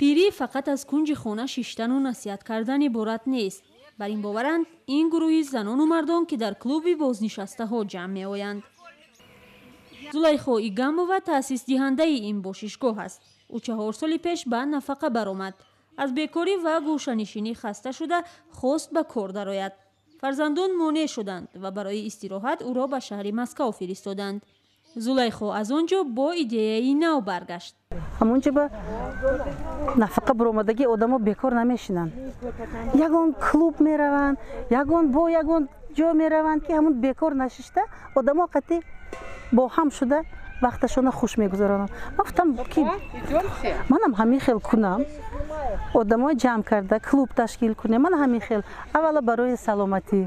Пирӣ фақат аз кунҷи хона шиштану насиҳат кардан иборат нест. Бар ин боваранд ин гурӯҳи занону мардон, ки дар клуби бознишастаҳо ҷамъ меоянд. Зулайхо Игамова таъсисдиҳандаи ин бошишгоҳ аст. Ӯ 4 соли пеш ба нафақа баромад. Аз бекорӣ ва гӯшанишинӣ хаста шуда, хост ба кор дарояд. Фарзандон монеъ шуданд ва барои истироҳат ӯро ба шаҳри Москав фиристоданд. Зулайхо аз он ҷо бо идеяи нав баргашт. Ҳамонҷо ба нафақа баромадагӣ одамо бекор намешинанд, ягон клуб мераванд, ягон бо ягон ҷо мераванд, ки ҳамун бекор нашишта, одамо қати бо ҳам шуда вақташона хуш мегузаронанд. Ман гуфтам, ки манам ҳамин хел кунам, одамо ҷамъ карда клуб ташкил кунем. Ман ҳамин хел аввала барои саломатӣ.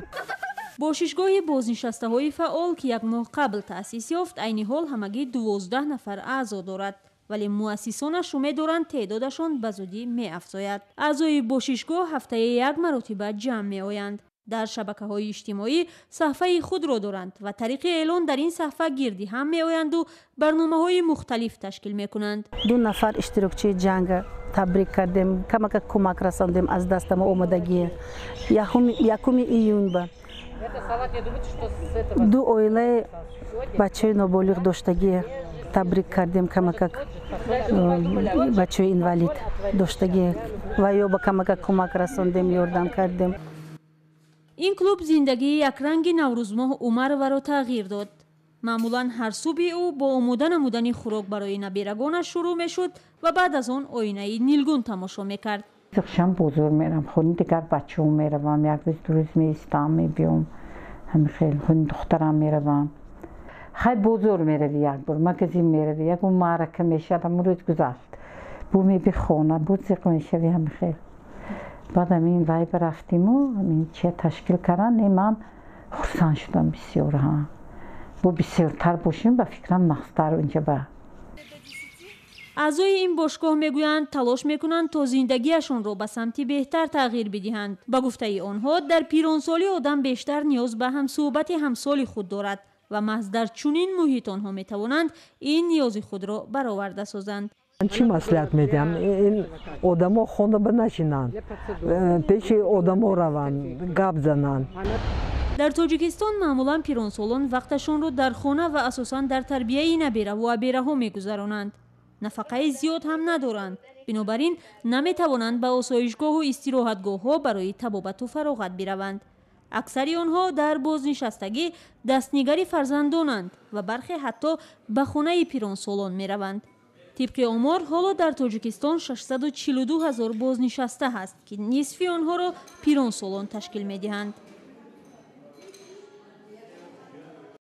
Бошишгоҳи бознишастаҳои фаъол, ки як моҳ қабл таъсис ёфт, айни ҳол ҳамагӣ 12 нафар аъзо дорад, вале муассисонаш умед доранд, теъдодашон ба зудӣ меафзояд. Аъзои бошишгоҳ ҳафтаи як маротиба ҷамъ меоянд, дар шабакаҳои иҷтимоӣ саҳфаи худро доранд ва тариқи эълон дар ин саҳфа гирди ҳам меоянду барномаҳои мухталиф ташкил мекунанд. Ду нафар иштирокчии ҷанга табрик кардем, камака кӯмак расондем аз дастамо омодагӣ. 1-уми июн ба ду оилаи бачаи ноболиғ доштагӣ табрик кардем, камакак бачаи инвалид доштагӣ ва ё ба камакак кӯмак расондем, ёрдам кардем. Ин клуб зиндагии якранги Наврӯзмоҳ Умароваро тағйир дод. Маъмулан ҳар субҳи ӯ бо омода намудани хӯрок барои наберагонаш шурӯъ мешуд ва баъд аз он оинаи нилгун тамошо мекард. Шам бозор мерам, хони дигар бачаҳо меравам, як рӯз, 2 рӯз меистам, мебиём. Ҳами хел хони духтарам меравам. Хай, бозор мерави, як бор магазин мерави, ягон маърака мешавад, ҳамон рӯз гузашт, бу меби хона, бу зиқ мешави, ҳами хел. Баъд ҳамин вай рафтиму ҳамин чия ташкил кардан, не, ман хурсанд шудам бисёр. Ҳа, бо бисёртар бошем, ба фикрам, нағзтар инҷа ба. Аъзои ин бошгоҳ мегӯянд, талош мекунанд, то зиндагиашонро ба самти беҳтар тағйир бидиҳанд. Ба гуфтаи онҳо, дар пиронсолӣ одам бештар ниёз ба ҳамсӯҳбати ҳамсоли худ дорад ва маҳз дар чунин муҳит онҳо метавонанд ин ниёзи худро бароварда созанд. Чӣ маслиҳат медиҳам? Ин одамо хона ба нашинанд, пеши одамо раванд, гап зананд. Дар Тоҷикистон маъмулан пиронсолон вақташонро дар хона ва асосан дар тарбияи набераву абераҳо мегузаронанд. Нафақаи зиёд ҳам надоранд, бинобар ин наметавонанд ба осоишгоҳу истироҳатгоҳҳо барои табобату фароғат бираванд. Аксари онҳо дар бознишастагӣ дастнигари фарзандонанд ва бархе ҳатто ба хонаи пиронсолон мераванд. Тибқи омор, ҳоло дар Тоҷикистон 642 ҳазор бознишаста ҳаст, ки нисфи онҳоро пиронсолон ташкил медиҳанд.